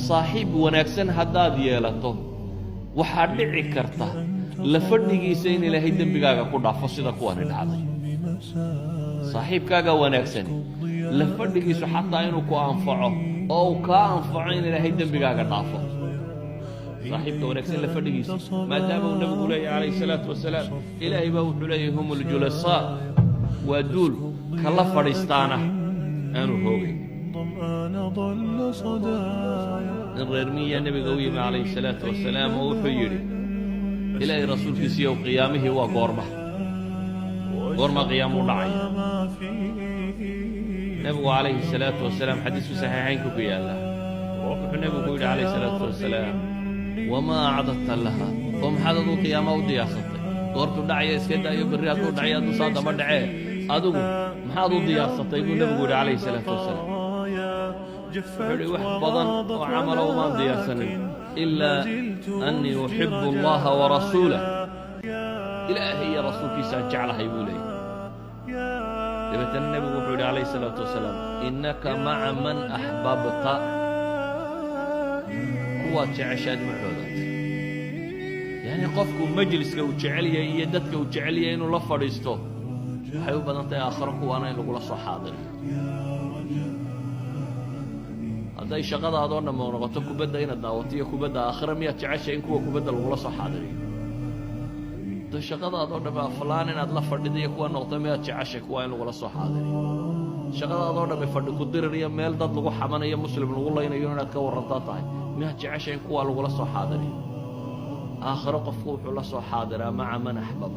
Saaxiib wanaagsan haddaad yeelato, waxaa dhici karta la fadhigiisa in Ilaahay dembigaaga ku dhaafo, sida kuwani dhacday. Saaxiibkaaga wanaagsani la fadhigiisu xataa inuu ku anfaco oo uu kaa anfaco in Ilaahay dembigaaga dhaafo, saaxiibka wanaagsan la fadhigiisa, maadaama uu Nebigu leeyahy calayhi salaatu wasalaam, Ilaahay baa wuxuu leeyahy: "Hum aljulasaa", waa duul kala fadhiistaana aanu hoogayn. Nin reer miyaa Nebiga u yimi calayhi salaatu wasalaam oo wuxuu yidhi: "Ilaahay rasuulkiisiiyow, qiyaamihii waa goorma? Goorma qiyaamuu dhacaya?" Nebigu calayhi salaatu wasalaam, xadiisku saxiixaynka ku yaalla, wuxuu Nebigu ku yidhi calayhi salaatu wasalaam: "Wamaa acdadta laha?" Oo maxaad aduu qiyaama u diyaarsatay? Goortuu dhacaya iska daayo, berri hadduu dhacyo, hadduu saa daba dhacee, adigu maxaad u diyaarsatay, buu Nebigu yidhi calayhi salaatu wasalaam. Wuxuu yidhi: "Wax badan oo camala umaan diyaarsanin, ilaa annii uxibu allaha warasuulah, Ilaahay iyo rasuulkiisaan jeclahay," buu leeyay. Dabeetana Nebigu wuxuu yidhi calayhi salaatu wasalaam: "Innaka maca man axbabta", kuwaad jeceshaad macoodaad. Yacni qofku majliska uu jecel yahay iyo dadka uu jecel yahay inuu la fadhiisto, waxay u badan tahay aakhiro kuwaana in lagula soo xaadiriyo. Hadday shaqadaadoo dhammo noqoto kubadda inaad daawato iyo kubadda, aakhiro miyaad jeceshay in kuwa kubadda lagula soo xaadiriyo? Hadday shaqadaadoo dhamme aflaan inaad la fadhido iyo kuwa noqto, miyaad jeceshay kuwa in lagula soo xaadiriyo? Shaqadaadoo dhamme fadhi ku dirir iyo meel dad lagu xamanayo, Muslim lagu laynayo inaad ka warrantaa tahay, miyaad jeceshay in kuwa lagula soo xaadiriyo? Aakhiro qofku wuxuu la soo xaadiraa maca man axbab.